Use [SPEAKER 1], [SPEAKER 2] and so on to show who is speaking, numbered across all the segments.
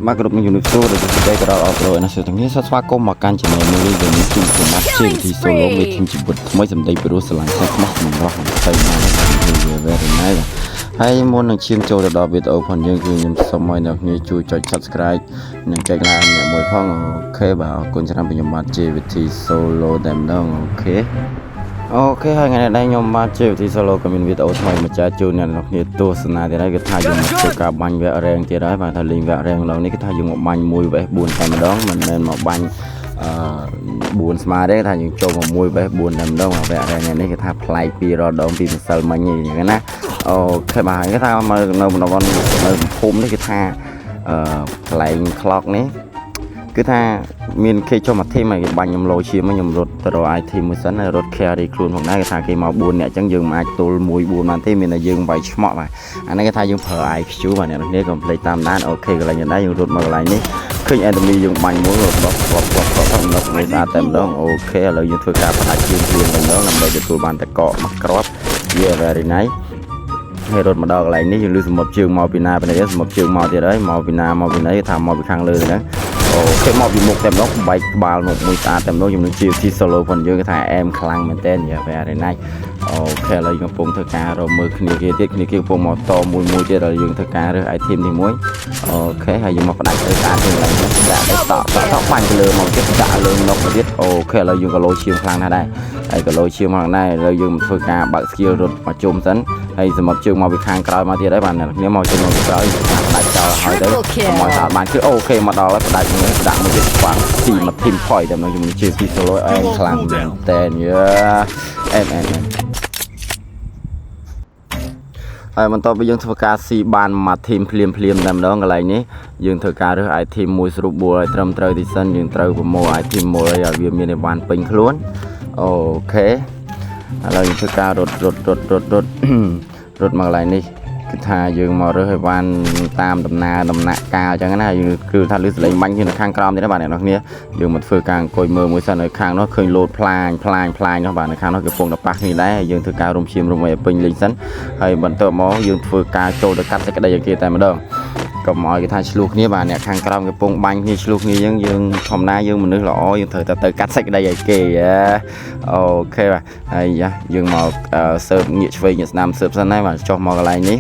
[SPEAKER 1] បាទគ្រប់នឹងជំរាបសួរដល់ទីក៏ដល់អបរណាសិទាំងនេះស្វាគមន៍មកកាន់ចំណែកមួយនេះនេះគឺខ្ញុំបាទជាវិធី solo មេធីមជីវិតថ្មីសម្ដីព្រោះស្រឡាញ់ខ្មោះសម្រស់មិនទៅណានេះវា very nice ហើយមុននឹងឈានចូលទៅដល់វីដេអូផងយើងគឺខ្ញុំសូមឲ្យអ្នកគ្នាជួយចុច Subscribe និងចុច Like អ្នកមួយផង OK បាទអរគុណច្រើនពីខ្ញុំបាទជាវិធី solo តែម្ដង OK OK ហើយថ្ងៃនេះដែរខ្ញុំបាទជាវិធី solo ក៏មានវីដេអូថ្មីមកចែកជូនអ្នកនរគ្នាទស្សនាទៀតហើយគឺថាយើងមកធ្វើការបាញ់វគ្គ rank ទៀតហើយបាទថាលេងវគ្គ rank ម្ដងនេះគឺថាយើងមកបាញ់1 vs 4តែម្ដងមិនមែនមកបាញ់អឺ4ស្មើទេថាយើងចូលមក1 vs 4តែម្ដងវគ្គ rank នេះគឺថាប្លែកពីរដងពីម្សិលមិញអញ្ចឹងណាOK បាទហើយគឺថាមកនៅតំបន់នៅភូមិនេះគឺថាអឺកន្លែង clock នេះ គឺថាមានគេចុះមក team ហើយគេបាញ់ខ្ញុំលោឈាមខ្ញុំរត់ទៅរក item មួយសិនហើយរត់ carry ខ្លួនផងដែរគេថាគេមក4នាក់អញ្ចឹងយើងមិនអាចទល់1 4បានទេមានតែយើងវាយឆ្មក់បាទអានេះគេថាយើងប្រើ IQ បាទអ្នកនរគ្នាកុំភ្លេចតាមដាន OK កន្លែងនេះដែរយើងរត់មកកន្លែងនេះឃើញ enemy យើងបាញ់មួយរត់បោះបោះបោះបោះបោះមួយស្អាតតែម្ដង OK ឥឡូវយើងធ្វើការផ្ដាច់ជើងភ្លាមតែម្ដងដើម្បីទទួលបានតកកមួយគ្រាប់ Yeah, very nice. ហើយរត់មកដល់កន្លែងនេះយើងលឺសមុទ្រជើងមកពីណាពីនេះសមុទ្រជើងមកទៀតហើយមកពីណាមកពីណីថាមកពីខាងលើហ្នឹង OK មកពីមុខតែម្ដងបែកក្បាលមុខមួយស្អាតតែម្ដងជំនួយជាទី solo ផងយើងគេថាអែមខ្លាំងមែនតើយ៉ា very nice. OK ឥឡូវយើងកំពុងធ្វើការរកមើលគ្នាគេទៀតគ្នាគេកំពុងមកតមួយមួយទៀតហើយយើងធ្វើការរើស item នេះមួយ OK ហើយយើងមកផ្ដាច់ទៅស្អាតជាងកន្លែងនេះដាក់ទៅតតតបាញ់ទៅលើមកទៀតដាក់លើនុកមកទៀត OK ឥឡូវយើងក៏លោឈាមខ្លាំងណាស់ដែរហើយក៏លោឈាមខ្លាំងដែរឥឡូវយើងមកធ្វើការបើក skill រត់មកជុំសិនហើយសម្រាប់ជើងមកពីខាងក្រោយមកទៀតហើយបាទអ្នកគ្នាមកជុំមកពីក្រោយផ្ដាច់ចោលហើយទៅមកស្អាតបានគឺ OK មកដល់ហើយផ្ដាច់មួយដាក់មួយទៀតខ្វាំងទីមក team point តែមកជាមួយជាទី solo អែមខ្លាំងមែនតើយ៉ាអែមអែមអែមហើយបន្ទាប់ពីយើងធ្វើការស៊ីបានមួយ team ភ្លាមភ្លាមតែម្ដងកន្លែងនេះយើងធ្វើការរើស item មួយស្រួលបួលឲ្យត្រឹមត្រូវទីសិនយើងត្រូវប្រមូល item មួយឲ្យវាមានអីវ៉ាន់ពេញខ្លួន OK ឥឡូវយើងធ្វើការរត់រត់រត់រត់រត់ រត់មកកន្លែងនេះគឺថាយើងមករើសឲ្យបានតាមដំណើរដំណាក់កាលអញ្ចឹងណាយើងគឺថាលឺសលេងបាញ់គ្នានៅខាងក្រោមទៀតណាបាទអ្នកនរគ្នាយើងមកធ្វើការអង្គុយមើលមួយសិននៅខាងនោះឃើញលោតផ្លាញផ្លាញផ្លាញនោះបាទនៅខាងនោះគេកំពុងតែប៉ះគ្នាដែរហើយយើងធ្វើការរុំឈាមរុំឲ្យពេញលេងសិនហើយបន្ទាប់មកយើងធ្វើការចូលទៅកាត់សេចក្តីឲ្យគេតែម្ដងកុំឲ្យគេថាឆ្លោះគ្នាបាទអ្នកខាងក្រោមគេកំពុងបាញ់គ្នាឆ្លោះគ្នាអញ្ចឹងយើងធម្មតាយើងមនុស្សល្អយើងត្រូវតែទៅកាត់សេចក្តីឲ្យគេOK បាទហើយយ៉ាយើងមកសើបងាកឆ្វេងងាកស្ដាំសើបសិនហើយបាទចុះមកកន្លែងនេះ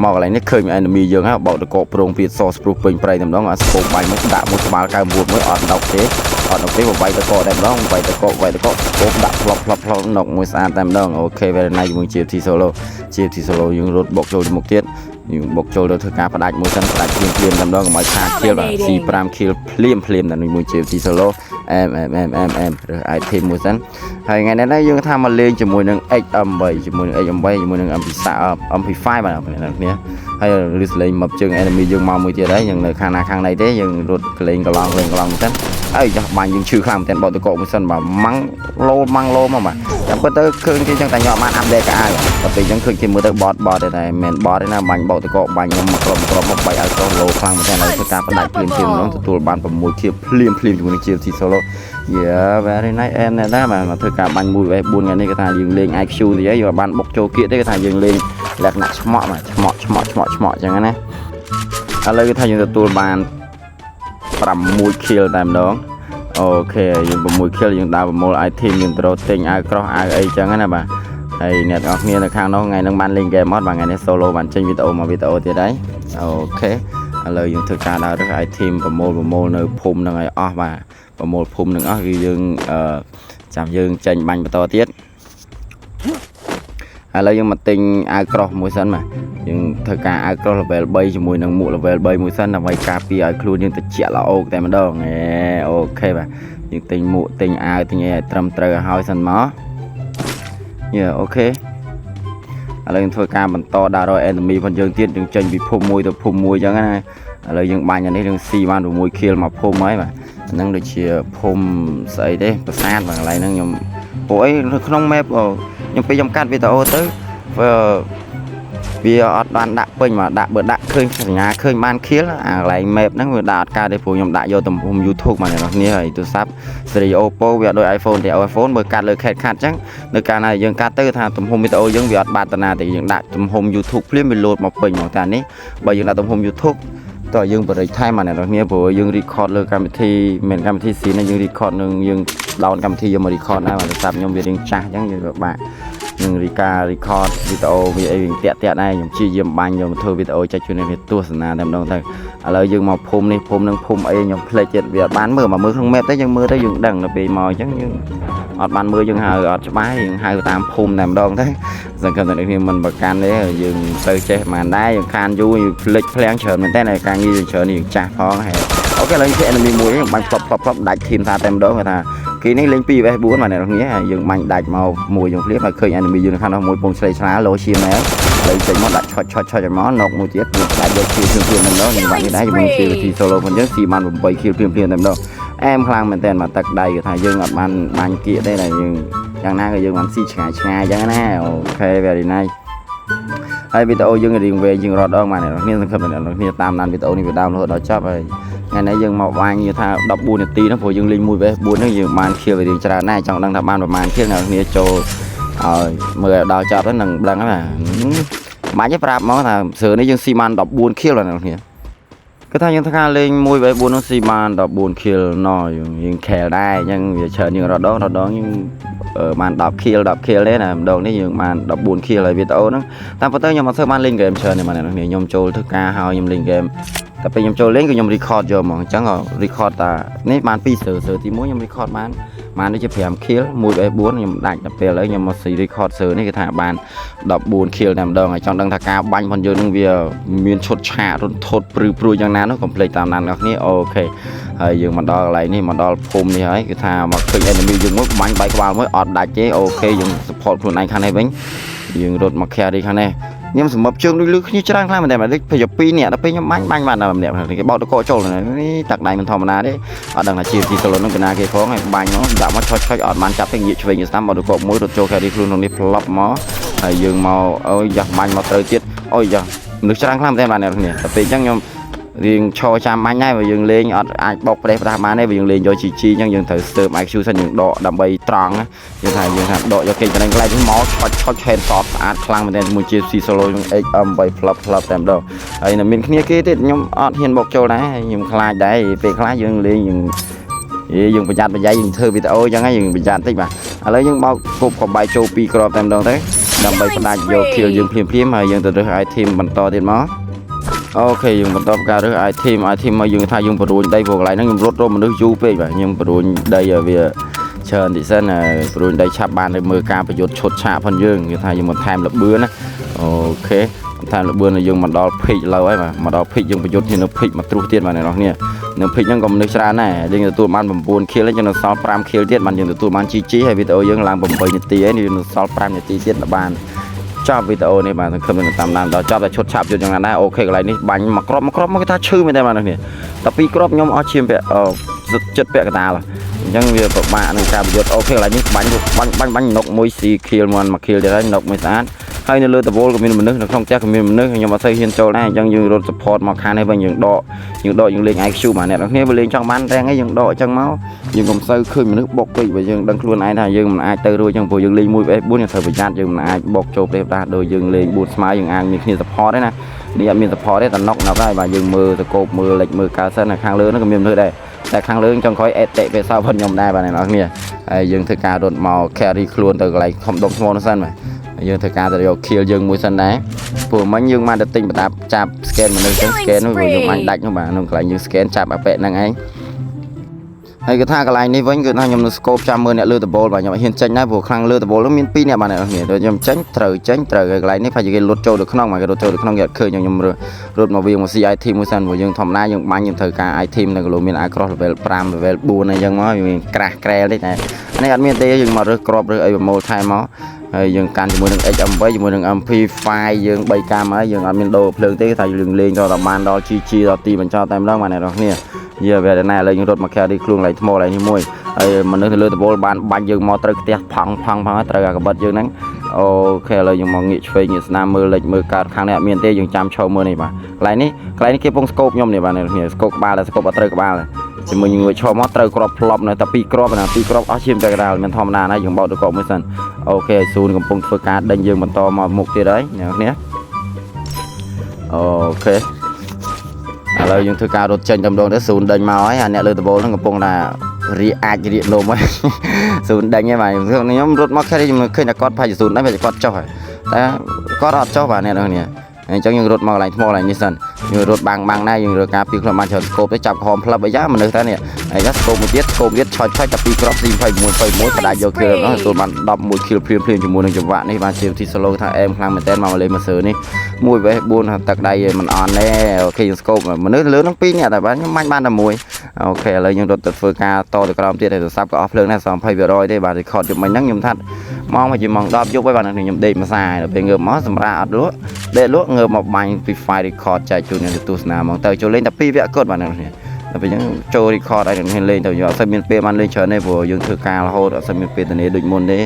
[SPEAKER 1] មកកន្លែងនេះឃើញ enemy យើងហើយបោកតកប្រងពីសស្ព្រុះពេញព្រៃតែម្ដងអាស្គោបាញ់មកដាក់មួយក្បាល99មួយអត់ដុកទេអត់ដុកទេវាយតកតែម្ដងវាយតកវាយតកស្គោដាក់ផ្លប់ផ្លប់ផ្លប់ណុកមួយស្អាតតែម្ដង OK very nice ជាមួយ GFT solo GFT solo យើងរត់បុកចូលទៅមុខទៀតយើងបុកចូលទៅធ្វើការផ្ដាច់មួយសិនផ្ដាច់ភ្លាមភ្លាមតែម្ដងកុំឲ្យខាត kill បាទ C5 kill ភ្លាមភ្លាមតែមួយ GFT solo អែមអែមអែមអែមអែមរើស item មួយសិនហើយថ្ងៃនេះយើងថាមកលេងជាមួយនឹង XM8 ជាមួយនឹង XM8 ជាមួយនឹង MP4 MP5 បាទអ្នកនរគ្នាហើយលឺសលេងមកជើង enemy យើងមកមួយទៀតហើយយើងនៅខាងណាខាងណីទេយើងរត់កលេងកឡងកលេងកឡងមួយសិនហើយចោះបាញ់យើងឈឺខ្លាំងមែនទែនបោកតកកមួយសិនបាទម៉ាំងលោម៉ាំងលោមកបាទចាំពិតទៅឃើញគេចឹងតែខ្ញុំអត់បាន update កៅអៅដល់ពេលចឹងឃើញគេមើលទៅបតបតទេតែមិនបតទេណាបាញ់បោកតកកបាញ់ខ្ញុំមកក្រុមក្រុមមកបាយឲ្យកោលោខ្លាំងមែនទែនហើយធ្វើការផ្ដាច់ភ្លាមភ្លាមម្ដងទទួលបាន6 kill ភ្លាមភ្លាមជាមួយនឹង GFT solo. Yeah, very nice. អែមណែដែរបាទមកធ្វើការបាញ់1 vs 4ថ្ងៃនេះគេថាយើងលេង IQ តិចហើយយើងបានបុកចូលគៀកទេគេថាយើងលេងលក្ខណៈឆ្មក់បាទឆ្មក់ឆ្មក់ឆ្មក់ឆ្មក់អញ្ចឹងណាឥឡូវគេថាយើងទទួលបាន6 kill តែម្ដង OK យើង6 kill យើងដើរប្រមូល item យើងត្រូវទិញអាវក្រោះអាវអីចឹងណាបាទហើយអ្នកទាំងអស់គ្នានៅខាងនោះថ្ងៃហ្នឹងបានលេងហ្គេមអត់បាទថ្ងៃនេះ solo បានចេញវីដេអូមកវីដេអូទៀតហើយ OK ឥឡូវយើងធ្វើការដើររើស item ប្រមូលប្រមូលនៅភូមិហ្នឹងឲ្យអស់បាទប្រមូលភូមិហ្នឹងអស់គឺយើងអឺចាំយើងចេញបាញ់បន្តទៀតឥឡូវយើងមកទិញអាវក្រោះមួយសិនបាទយើងធ្វើការអាវក្រោះ level 3ជាមួយនឹងមួក level 3មួយសិនដើម្បីការពារឲ្យខ្លួនយើងត្រជាក់ល្អតែម្ដងអេ OK បាទយើងទិញមួកទិញអាវទិញអីឲ្យត្រឹមត្រូវឲ្យហើយសិនមកយេ OK ឥឡូវយើងធ្វើការបន្តដើររក enemy ផងយើងទៀតយើងចេញពីភូមិមួយទៅភូមិមួយអញ្ចឹងណាឥឡូវយើងបាញ់អានេះយើងស៊ីបាន6 kill មកភូមិហើយបាទហ្នឹងដូចជាភូមិស្អីទេប្រាសាទបាទកន្លែងហ្នឹងខ្ញុំព្រោះអីនៅក្នុង map ខ្ញុំពេលខ្ញុំកាត់វីដេអូទៅវាអត់បានដាក់ពេញមកដាក់បើដាក់ឃើញសញ្ញាឃើញបាន kill អាកន្លែង map ហ្នឹងវាដាក់អត់កើតទេព្រោះខ្ញុំដាក់យកទំហំ YouTube មកអ្នកនរគ្នាហើយទូរស័ព្ទស៊េរី Oppo វាអត់ដូច iPhone ទេ iPhone បើកាត់លើ CapCut អញ្ចឹងនៅកាលណាយើងកាត់ទៅថាទំហំវីដេអូយើងវាអត់បាត់តាណាទេយើងដាក់ទំហំ YouTube ភ្លាមវាលោតមកពេញមកតែនេះបើយើងដាក់ទំហំ YouTube តើយើងបរិចថែមអាអ្នកនរគ្នាព្រោះយើង record លើកម្មវិធីមិនកម្មវិធីស៊ីណាយើង record នឹងយើង down កម្មវិធីយកមក record ដែរបាទទូរស័ព្ទខ្ញុំវារៀងចាស់អញ្ចឹងយើងពិបាកនឹងរីការ record វីដេអូវាអីវាតាក់តាក់ដែរខ្ញុំព្យាយាមបាញ់យកមកធ្វើវីដេអូចែកជូនអ្នកគ្នាទស្សនាតែម្ដងទៅឥឡូវយើងមកភូមិនេះភូមិនឹងភូមិអីខ្ញុំភ្លេចទៀតវាអត់បានមើលមកមើលក្នុង map ទៅយើងមើលទៅយើងដឹងដល់ពេលមកអញ្ចឹងយើងអត់បានមើលយើងហៅអត់ច្បាស់យើងហៅតាមភូមិតែម្ដងទៅសង្ឃឹមថាអ្នកគ្នាមិនប្រកាន់ទេយើងទៅចេះប៉ុន្មានដែរយើងខានយូរយើងភ្លេចភ្លាំងច្រើនមែនតើហើយការងារយើងច្រើនយើងចាស់ផងហើយ OK ឥឡូវគេ enemy មួយយើងបាញ់ផ្លប់ផ្លប់ផ្លប់ដាច់ team ថាតែម្ដងគាត់ថាគេនេះលេង 2vs 4 បាទអ្នកនរគ្នាហើយយើងបាញ់ដាច់មកមួយយើងភ្លាមហើយឃើញ enemy យើងនៅខាងនោះមួយពងឆ្លេឆ្លាលោឈាមដែរឥឡូវចេញមកដាក់ឆុចឆុចឆុចឲ្យមកណុកមួយទៀតយើងដាច់យក kill ភ្លាមភ្លាមតែម្ដងយើងបាក់នេះដែរជាមួយ CVT solo ផងយើងស៊ីបាន8 kill ភ្លាមភ្លាមតែម្ដងអែមខ្លាំងមែនតើមកទឹកដៃគេថាយើងអត់បានបាញ់គៀកទេតែយើងយ៉ាងណាក៏យើងបានស៊ីឆ្ងាយឆ្ងាយអញ្ចឹងណាOK very nice ហើយវីដេអូយើងរៀងវែងជាងរត់ដងបាទអ្នកនរគ្នាសង្ឃឹមថាអ្នកនរគ្នាតាមដានវីដេអូនេះពីដើមរហូតដល់ចប់ហើយថ្ងៃនេះយើងមកបាញ់និយាយថា14នាទីហ្នឹងព្រោះយើងលេង 1vs 4 ហ្នឹងយើងបាន kill វារៀងច្រើនដែរចង់ដឹងថាបានប្រហែល kill អ្នកនរគ្នាចូលឲ្យមើលឲ្យដល់ចប់ហ្នឹងនឹងដឹងហ្នឹងណាបាច់ទេប្រាប់មកថាស្រើនេះយើងស៊ីបាន14 kill អ្នកនរគ្នាគឺថាយើងធ្វើការលេង 1vs 4 នោះស៊ីបាន14 kill ណយើងយើងខែលដែរអញ្ចឹងវាច្រើនយើងរត់ដងរត់ដងយើងបាន10 kill 10 kill ទេណាម្ដងនេះយើងបាន14 kill ហើយវីដេអូហ្នឹងតាមពិតទៅខ្ញុំអត់សូវបានលេងហ្គេមច្រើនទេបាទអ្នកនរគ្នាខ្ញុំចូលធ្វើការហើយខ្ញុំលេងហ្គេមតែពេលខ្ញុំចូលលេងគឺខ្ញុំ record យកហ្មងអញ្ចឹងក៏ record តានេះបាន2សើសើទី1ខ្ញុំ record បានបានដូចជា5 kill 1 vs 4ខ្ញុំដាច់ដល់ពេលឥឡូវខ្ញុំមកស៊ី record សើនេះគឺថាបាន14 kill តែម្ដងហើយចង់ដឹងថាការបាញ់ផងយើងនឹងវាមានឈុតឆាករន្ធត់ព្រឺព្រួយយ៉ាងណានោះកុំភ្លេចតាមដានអ្នកគ្នាOK ហើយយើងមកដល់កន្លែងនេះមកដល់ភូមិនេះហើយគឺថាមកឃើញ enemy យើងមួយបាញ់បែកក្បាលមួយអត់ដាច់ទេOK យើង support ខ្លួនឯងខាងនេះវិញយើងរត់មក carry ខាងនេះខ្ញុំសម្រាប់ជើងដូចលឺគ្នាច្រើនខ្លាំងមែនតើដូច22នាក់ដល់ពេលខ្ញុំបាញ់បាញ់បានដល់ម្នាក់គេបោកតកចូលនេះតាក់ដៃមិនធម្មតាទេអត់ដឹងថាជាទីសូឡូនឹងពីណាគេផងហើយបាញ់មកដាក់មកឆុចឆុចអត់បានចាប់ទេងាកឆ្វេងស្ដាំបោកតកមួយរត់ចូល carry ខ្លួនក្នុងនេះផ្លប់មកហើយយើងមកអូយយ៉ាស់បាញ់មកត្រូវទៀតអូយយ៉ាស់មនុស្សច្រើនខ្លាំងមែនតើបាទអ្នកគ្នាតែពេលអញ្ចឹងខ្ញុំរៀងឈរចាំបាញ់ដែរបើយើងលេងអត់អាចបោកប្រេះផ្ដាស់បានទេបើយើងលេងយក GG អញ្ចឹងយើងត្រូវស្ទើប IQ សិនយើងដកដើម្បីត្រង់ណាយើងថាយើងថាដកយកគេចំណេញកន្លែងនេះមកឆុចឆុច head shot ស្អាតខ្លាំងមែនទែនជាមួយជា C solo នឹង XM 8ផ្លឹបផ្លឹបតែម្ដងហើយនៅមានគ្នាគេទៀតខ្ញុំអត់ហ៊ានបោកចូលដែរខ្ញុំខ្លាចដែរពេលខ្លះយើងលេងយើងយេយើងប្រយ័ត្នប្រយែងយើងធ្វើវីដេអូអញ្ចឹងហើយយើងប្រយ័ត្នតិចបាទឥឡូវយើងបោកគប់ក៏បាយចូលពីរគ្រាប់តែម្ដងទៅដើម្បីផ្ដាច់យក kill យើងភ្លាមភ្លាមហើយយើងទៅរើស item បន្តទៀតមក OK យើងបន្តការរើស item item មកយើងថាយើងបរួញដីព្រោះកន្លែងហ្នឹងខ្ញុំរត់រកមនុស្សយូរពេកបាទខ្ញុំបរួញដីឲ្យវាច្រើនតិចសិនហើយបរួញដីឆាប់បានទៅមើលការប្រយុទ្ធឈុតឆាកផងយើងគេថាយើងបន្ថែមលបឿនណាOK បន្ថែមលបឿនឲ្យយើងមកដល់ភិកលើហើយបាទមកដល់ភិកយើងប្រយុទ្ធគ្នានៅភិកមកត្រុសទៀតបាទអ្នកនរគ្នានៅភិកហ្នឹងក៏មនុស្សច្រើនដែរយើងទទួលបាន9 kill ហើយយើងនៅសល់5 kill ទៀតបានយើងទទួលបាន GG ហើយវីដេអូយើងឡើង8នាទីហើយយើងនៅសល់5នាទីទៀតបានចប់វីដេអូនេះបាទសង្ឃឹមនឹងតាមដានដល់ចប់តែឈុតឆាប់យុទ្ធយ៉ាងណាដែរ OK កន្លែងនេះបាញ់មកគ្រាប់មកគ្រាប់មកគេថាឈឺមែនទេបាទនេះតែពីរគ្រាប់ខ្ញុំអស់ឈាមពាក់ចិត្តពាក់កណ្ដាលអញ្ចឹងវាពិបាកនឹងការប្រយុទ្ធ OK កន្លែងនេះបាញ់បាញ់បាញ់បាញ់នុកមួយស៊ី kill មួយមួយ kill ទៀតហើយនុកមួយស្អាតហើយនៅលើតវលក៏មានមនុស្សនៅក្នុងផ្ទះក៏មានមនុស្សខ្ញុំអត់សូវហ៊ានចូលដែរអញ្ចឹងយើងរត់ support មកខាងនេះវិញយើងដកយើងដកយើងលេង IQ បាទអ្នកនរគ្នាបើលេងចង់បានរាំងអីយើងដកអញ្ចឹងមកយើងកុំសូវឃើញមនុស្សបុកពេកបើយើងដឹងខ្លួនឯងថាយើងមិនអាចទៅរួចអញ្ចឹងព្រោះយើងលេង 1vs 4យើងត្រូវប្រយ័ត្នយើងមិនអាចបុកចូលប្រេះផ្ដាស់ដោយយើងលេង4ស្មើយើងអាងមានគ្នា support ទេណានេះអត់មាន support ទេតែណុកណុកហើយបាទយើងមើលតកោបមើលលិចមើលកើសិនខាងលើហ្នឹងក៏មានមនុស្សដែរតែខាងលើចុងក្រោយអេតិពេលសោផិនខ្ញុំដែរបាទអ្នកនរគ្នាហើយយើងធ្វើការរត់មក carry ខ្លួនទៅកន្លែងខំដុំថ្មនោះសិនបាទយើងធ្វើការទៅយក kill យើងមួយសិនដែរព្រោះមិញយើងបានទៅទិញប្រដាប់ចាប់ scan មនុស្សចឹង scan នោះព្រោះយើងបាញ់ដាច់នោះបាទក្នុងកន្លែងយើង scan ចាប់អាប៉ែហ្នឹងឯងហើយគឺថាកន្លែងនេះវិញគឺថាខ្ញុំនៅ scope ចាំមើលអ្នកលើដបូលបាទខ្ញុំអត់ហ៊ានចេញដែរព្រោះខាងលើដបូលនោះមាន2នាក់បាទអ្នកនរគ្នាដូចខ្ញុំចេញត្រូវចេញត្រូវហើយកន្លែងនេះប្រហែលជាគេលុតចូលទៅក្នុងបាទគេរត់ចូលទៅក្នុងគេអត់ឃើញខ្ញុំរត់មកវាមកស៊ី item មួយសិនព្រោះយើងធម្មតាយើងបាញ់យើងត្រូវការ item នៅគីឡូមាន across level 5 level 4អីចឹងមកវាក្រាស់ក្រែលតិចតែអានេះអត់មានទេយើងមករើសក្របរើសអីប្រមូលថែមមកហើយយើងកាន់ជាមួយនឹង XM8 ជាមួយនឹង MP5 យើង3កាមហើយយើងអត់មានដូរភ្លើងទេថាយើងលេងដល់តែបានដល់ GG ដល់ទីបញ្ចប់តែម្ដងបាទអ្នកនរគ្នាយាវាតែណាឥឡូវយើងរត់មក carry ខ្លួនកន្លែងថ្មកន្លែងនេះមួយហើយមនុស្សនៅលើដបូលបានបាញ់យើងមកត្រូវផ្ទះផង់ផង់ផង់ត្រូវអាកបិតយើងហ្នឹង OK ឥឡូវយើងមកងាកឆ្វេងងាកស្នាមមើលលិចមើលកើតខាងនេះអត់មានទេយើងចាំឈរមើលនេះបាទកន្លែងនេះកន្លែងនេះគេពង scope ខ្ញុំនេះបាទអ្នកគ្នា scope ក្បាលតែ scope អត់ត្រូវក្បាលជាមួយងួយឈរមកត្រូវគ្រាប់ផ្លប់នៅតែពីរគ្រាប់ណាពីរគ្រាប់អស់ឈាមតែកដាលមិនធម្មតាណាយើងបោកទៅកមួយសិន OK ស៊ូនកំពុងធ្វើការដេញយើងបន្តមកមុខទៀតហើយអ្នកគ្នាOK ឥឡូវយើងធ្វើការរត់ចេញតែម្ដងទៅzone ដេញមកហើយអាអ្នកលើដបូលហ្នឹងកំពុងតែរៀកអាចរៀកនោមហើយ zone ដេញហើយបាទខ្ញុំរត់មកខេខ្ញុំឃើញតែគាត់ផាច់ zone ដេញបាទគាត់ចុះហើយតែគាត់អត់ចុះបាទអ្នកនរគ្នាអញ្ចឹងយើងរត់មកកន្លែងថ្មកន្លែងនេះសិនយើងរត់បាំងបាំងដែរយើងរត់ការពីខ្លួនបានច្រើន scope ទៅចាប់ក្រហមផ្លឹបអីយ៉ាមនុស្សតែនេះហើយ scope មួយទៀត scope ទៀតឆុចឆុចតែពីរគ្រាប់ស៊ី21 21ផ្ដាច់យក kill នោះទទួលបាន11 kill ភ្លាមភ្លាមជាមួយនឹងចង្វាក់នេះបាទជាវិធី solo ថាអែមខ្លាំងមែនតើមកលេងមកសើនេះមួយវេស4ទឹកដៃមិនអន់ទេOK យើង scope មនុស្សលើនឹង2នាក់តែបាទខ្ញុំបាញ់បានតែមួយ OK ឥឡូវយើងរត់ទៅធ្វើការតទៅក្រោមទៀតហើយទូរស័ព្ទក៏អស់ភ្លើងដែរស20%ទេបាទ record យប់មិញហ្នឹងខ្ញុំថាម៉ោងជាម៉ោង10យប់ហើយបាទខ្ញុំដេកមួយសាដល់ពេលងើបមកសម្រាប់អត់លក់ដេកលក់ងើបមកបាញ់ពី file record ចែកជូនអ្នកទស្សនាហ្មងទៅចូលលេងតែ2វគ្គគត់បាទអ្នកនេះដល់ពេលអញ្ចឹងចូល record ឲ្យអ្នកលេងទៅយើងអត់សូវមានពេលបានលេងច្រើនទេព្រោះយើងធ្វើការរហូតអត់សូវមានពេលទៅនេះដូចមុនទេ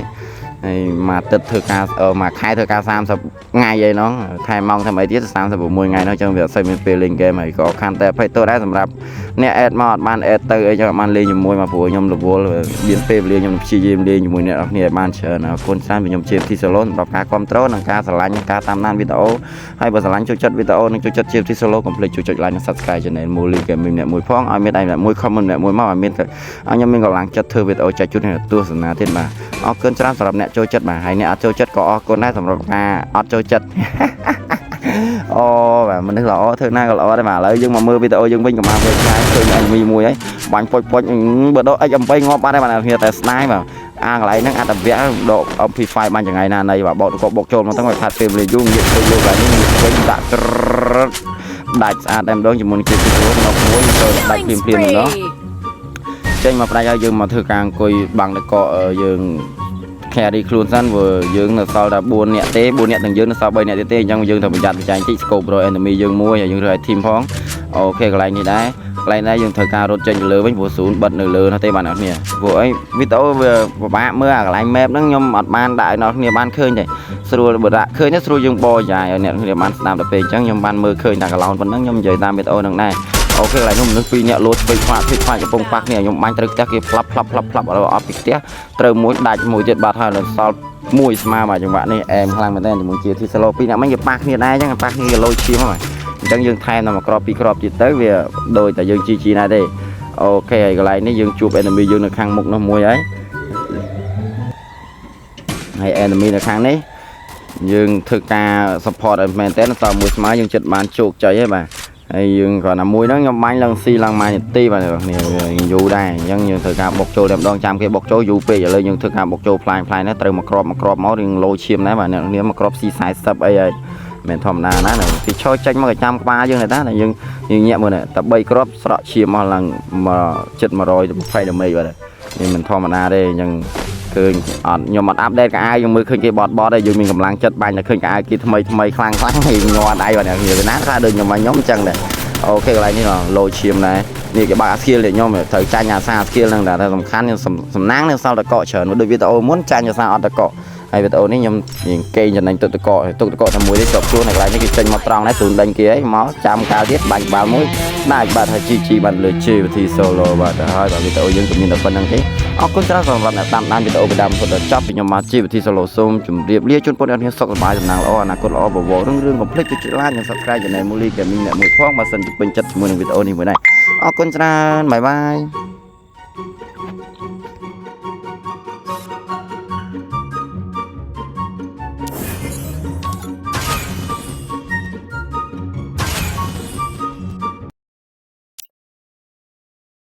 [SPEAKER 1] ហើយមួយអាទិត្យធ្វើការមួយខែធ្វើការ30ថ្ងៃអីហ្នឹងថែមម៉ោងធ្វើអីទៀត36ថ្ងៃហ្នឹងអញ្ចឹងវាអត់សូវមានពេលលេងហ្គេមហើយក៏ខានតែភ័យទោសដែរសម្រាប់អ្នក add មកអត់បាន add ទៅអីចឹងអត់បានលេងជាមួយមកព្រោះខ្ញុំរវល់មានពេលវេលាខ្ញុំព្យាយាមលេងជាមួយអ្នកនរគ្នាឲ្យបានច្រើនអរគុណច្រើនពីខ្ញុំជាទី Solo សម្រាប់ការគ្រប់គ្រងនិងការស្រឡាញ់និងការតាមដានវីដេអូហើយបើស្រឡាញ់ចូលចិត្តវីដេអូនិងចូលចិត្តជាទី Solo កុំភ្លេចជួយចុច like និង Subscribe Channel Molly Gaming អ្នកមួយផងឲ្យមានដៃអ្នកមួយ comment អ្នកមួយមកឲ្យមានឲ្យខ្ញុំមានកម្លាំងចិត្តធ្វើវីដេអូចែកជូនអ្នកទស្សនាទៀតបាទអរគុណច្រើនសម្រាប់អ្នកចូលចិត្តបាទហើយអ្នកអត់ចូលចិត្តក៏អរគុណដែរសម្រាប់ការអត់ចូលចិត្ត អូបាទមនុស្សល្អធ្វើណាក៏ល្អដែរបាទឥឡូវយើងមកមើលវីដេអូយើងវិញកុំឲ្យពេលឆ្ងាយឃើញ enemy មួយហើយបាញ់ពុចពុចបើដក XM8 ងាប់បាត់ហើយបាទអ្នកគ្នាតែស្ដាយបាទអាកន្លែងហ្នឹងអត្តវៈដក MP5 បានចង្អៃណានៃបាទបោកក៏បុកចូលមកទៅឲ្យផាត់ពេលវេលាយូរងាកទៅលោកកន្លែងនេះងាកវិញដាក់ត្រឹតដាច់ស្អាតតែម្ដងជាមួយនឹងជាទីរួមនៅមួយចូលដាច់
[SPEAKER 2] Killing
[SPEAKER 1] ភ្លាមៗម្ដង
[SPEAKER 2] spree.
[SPEAKER 1] ចេញមកផ្ដាច់ហើយយើងមកធ្វើការអង្គុយបាំងតកយើង carry ខ្លួនសិនព្រោះយើងនៅសល់តែ4នាក់ទេ4នាក់ទាំងយើងនៅសល់3នាក់ទៀតទេអញ្ចឹងយើងត្រូវប្រយ័ត្នប្រយែងតិច scope រក enemy យើងមួយហើយយើងរើ item ផង OK កន្លែងនេះដែរកន្លែងនេះយើងត្រូវការរត់ចេញទៅលើវិញព្រោះzone បិទនៅលើនោះទេបាទអ្នកគ្នាព្រោះអីវីដេអូវាពិបាកមើលអាកន្លែង map ហ្នឹងខ្ញុំអត់បានដាក់ឲ្យអ្នកគ្នាបានឃើញទេស្រួលបើដាក់ឃើញស្រួលយើងបយាយឲ្យអ្នកគ្នាបានស្ដាប់ដល់ពេលអញ្ចឹងខ្ញុំបានមើលឃើញតែកន្លោនប៉ុណ្ណឹងខ្ញុំនិយាយតាមវីដេអូហ្នឹងដែរ OK កន្លែងនោះមនុស្សពីរនាក់លោតឆ្វេងខ្វាក់ឆ្វេងខ្វាក់កំពុងប៉ះគ្នាខ្ញុំបាញ់ត្រូវផ្ទះគេផ្លាប់ផ្លាប់ផ្លាប់ផ្លាប់អត់ពីផ្ទះត្រូវមួយដាច់មួយទៀតបាត់ហើយដល់សល់មួយស្មើមកចង្វាក់នេះអែមខ្លាំងមែនទែនជាមួយជាធីសឡូពីរនាក់មិញគេប៉ះគ្នាដែរអញ្ចឹងប៉ះគ្នាគេលោឈាមហ្នឹងអញ្ចឹងយើងថែមតែមួយគ្រាប់ពីរគ្រាប់ទៀតទៅវាដូចតែយើងជីជីដែរទេOK ហើយកន្លែងនេះយើងជួប enemy យើងនៅខាងមុខនោះមួយហើយហើយ enemy នៅខាងនេះយើងធ្វើការ support ឲ្យមែនទែនតមួយស្មើយើងចិត្តបានជោគជ័យហើយបាទហើយយើងគ្រាន់តែមួយហ្នឹងខ្ញុំបាញ់ឡើងស៊ីឡើងមួយនាទីបាទអ្នកនរគ្នាយូរដែរអញ្ចឹងយើងធ្វើការបុកចូលតែម្ដងចាំគេបុកចូលយូរពេកឥឡូវយើងធ្វើការបុកចូលផ្លាយផ្លាយណាត្រូវមកក្របមកក្របមករៀងលោឈាមដែរបាទអ្នកនរគ្នាមកក្របស៊ី40អីហើយមិនធម្មតាណាគេឈរចេញមកក៏ចាំក្បាលយើងដែរតាយើងយើងញាក់មើលតែ3ក្របស្រក់ឈាមមកឡើងមកចិត្ត120 damage បាទនេះមិនធម្មតាទេអញ្ចឹងឃើញអត់ខ្ញុំអត់update កៅអៅយើងមើលឃើញគេបត់បត់ទេយើងមានកម្លាំងចិត្តបាញ់តែឃើញកៅអៅគេថ្មីថ្មីខ្លាំងខ្លាំងហើយញ័រដៃបាទអ្នកគ្នាណាខ្លះដូចខ្ញុំខ្ញុំអញ្ចឹងដែរ OK កន្លែងនេះលោឈាមដែរនេះគេបើកអា skill នេះខ្ញុំត្រូវចាញ់អាសា skill ហ្នឹងតែសំខាន់សំណាងនឹងសល់តកច្រើនដូចវីដេអូមុនចាញ់អាសាអត់តកហើយវីដេអូនេះខ្ញុំកេងចំណេញទុកតកទុកតកតែមួយទេជាប់ខ្លួនហើយកន្លែងនេះគេចេញមកត្រង់ដែរស្រួលដេញគេអីមកចាំកាលទៀតបាញ់បាល់មួយដាច់បាត់ហើយ GG បានលើ JVT solo បាទទៅហើយបាទវីដេអូយើងក៏មានតែប៉ុណ្្នឹងទេអរគុណច្រើនសម្រាប់អ្នកតាមដានវីដេអូពីដើមរហូតដល់ចប់ពីខ្ញុំមក JVT solo សូមជម្រាបលាជូនពរអ្នកនាងសុខសប្បាយសំណាងល្អអនាគតល្អបវររឿងរឿងកុំភ្លេចចុច like និង Subscribe Channel Molly Gaming អ្នកមួយផងបើសិនជាពេញចិត្តជាមួយនឹងវីដេអូនេះមួយដែរអរគុណច្រើន bye bye.